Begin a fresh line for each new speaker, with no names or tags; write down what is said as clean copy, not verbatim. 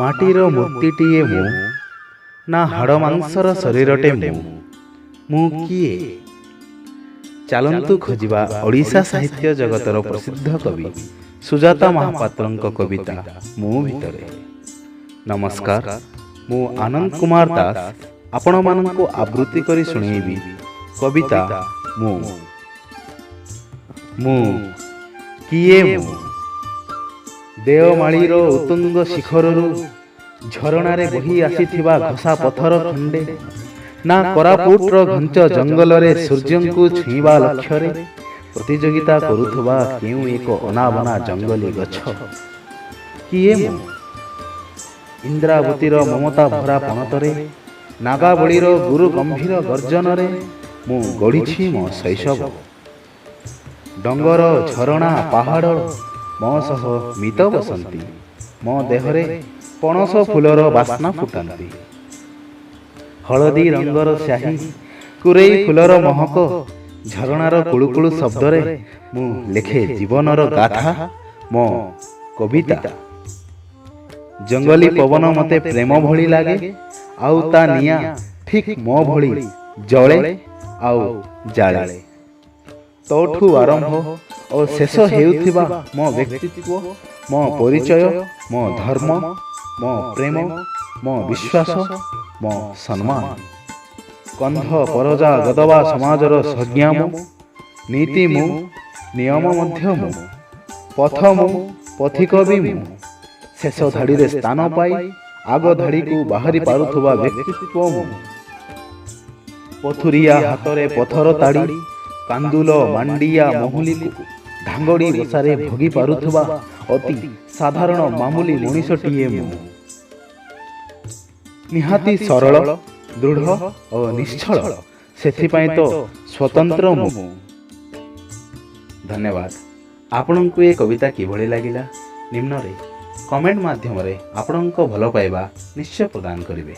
ମାଟିର ମୂର୍ତ୍ତିଟିଏ ମୁଁ ନା ହାଡ଼ ମାଂସର ଶରୀରଟେ ମୁଁ? ମୁଁ କିଏ? ଚାଲନ୍ତୁ ଖୋଜିବା ଓଡ଼ିଶା ସାହିତ୍ୟ ଜଗତର ପ୍ରସିଦ୍ଧ କବି ସୁଜାତା ମହାପାତ୍ରଙ୍କ କବିତା ମୁଁ ଭିତରେ। ନମସ୍କାର, ମୁଁ ଆନନ୍ଦ କୁମାର ଦାସ ଆପଣମାନଙ୍କୁ ଆବୃତ୍ତି କରି ଶୁଣେଇବି କବିତା ମୁଁ। ମୁଁ କିଏ? ମୁଁ ଦେଓମାଳିର ଉତ୍ତୁଙ୍ଗ ଶିଖରରୁ ଝରଣାରେ ବହି ଆସିଥିବା ଘସା ପଥର ଖଣ୍ଡେ ନା କୋରାପୁଟର ଘଞ୍ଚ ଜଙ୍ଗଲରେ ସୂର୍ଯ୍ୟଙ୍କୁ ଛୁଇଁବା ଲକ୍ଷ୍ୟରେ ପ୍ରତିଯୋଗିତା କରୁଥିବା କେଉଁ ଏକ ଅନାବନା ଜଙ୍ଗଲୀ ଗଛ? କିଏ ମୁଁ? ଇନ୍ଦ୍ରାବତୀର ମମତା ଭରା ପଣତରେ, ନାଗାବଳୀର ଗୁରୁ ଗମ୍ଭୀର ଗର୍ଜନରେ ମୁଁ ଗଢ଼ିଛି ମୋ ଶୈଶବ। ଡଙ୍ଗର, ଝରଣା, ପାହାଡ଼ ମୋ ସହ ମିତ ବସନ୍ତି, ମୋ ଦେହରେ ପଣସ ଫୁଲର ବାସ୍ନା ଫୁଟାନ୍ତି। ହଳଦୀ ରଙ୍ଗର ସ୍ୟାହି, କୁରେଇ ଫୁଲର ମହକ, ଝରଣାର କୁଳୁକୁଳୁ ଶବ୍ଦରେ ମୁଁ ଲେଖେ ଜୀବନର ଗାଥା, ମୋ କବିତା। ଜଙ୍ଗଲୀ ପବନ ମୋତେ ପ୍ରେମ ଭଳି ଲାଗେ, ଆଉ ତା ନିଆଁ ଠିକ୍ ମୋ ଭଳି ଜଳେ ଆଉ ଜାଳେ। ତୋଠୁ ଆରମ୍ଭ ଓ ଶେଷ ହେଉଥିବା ମୋ ବ୍ୟକ୍ତିତ୍ୱ, ମୋ ପରିଚୟ, ମୋ ଧର୍ମ, ମୋ ପ୍ରେମ, ମୋ ବିଶ୍ୱାସ, ମୋ ସମ୍ମାନ। କନ୍ଧ, ପରଜା, ଗଦବା ସମାଜର ସଂଜ୍ଞା ମୁଁ, ନୀତି ମୁଁ, ନିୟମ ମଧ୍ୟ ମୁଁ, ପଥ ମୁଁ, ପଥିକ ବି ମୁଁ। ଶେଷ ଧାଡ଼ିରେ ସ୍ଥାନ ପାଇ ଆଗ ଧାଡ଼ିକୁ ବାହାରି ପାରୁଥିବା ବ୍ୟକ୍ତିତ୍ୱ ମୁଁ। ପଥୁରିଆ ହାତରେ ପଥର ତାଡ଼ି, କାନ୍ଦୁଲ, ମାଣ୍ଡିଆ, ମହୁଲିକୁ ଧାଙ୍ଗଡ଼ି ବସାରେ ଭୋଗି ପାରୁଥିବା ଅତି ସାଧାରଣ ମାମୁଲି ମଣିଷଟିଏ ମୁଁ। ନିହାତି ସରଳ, ଦୃଢ଼ ଓ ନିଶ୍ଚଳ, ସେଥିପାଇଁ ତ ସ୍ୱତନ୍ତ୍ର ମୁଁ। ଧନ୍ୟବାଦ। ଆପଣଙ୍କୁ ଏ କବିତା କିଭଳି ଲାଗିଲା, ନିମ୍ନରେ କମେଣ୍ଟ ମାଧ୍ୟମରେ ଆପଣଙ୍କ ଭଲ ପାଇବା ନିଶ୍ଚୟ ପ୍ରଦାନ କରିବେ।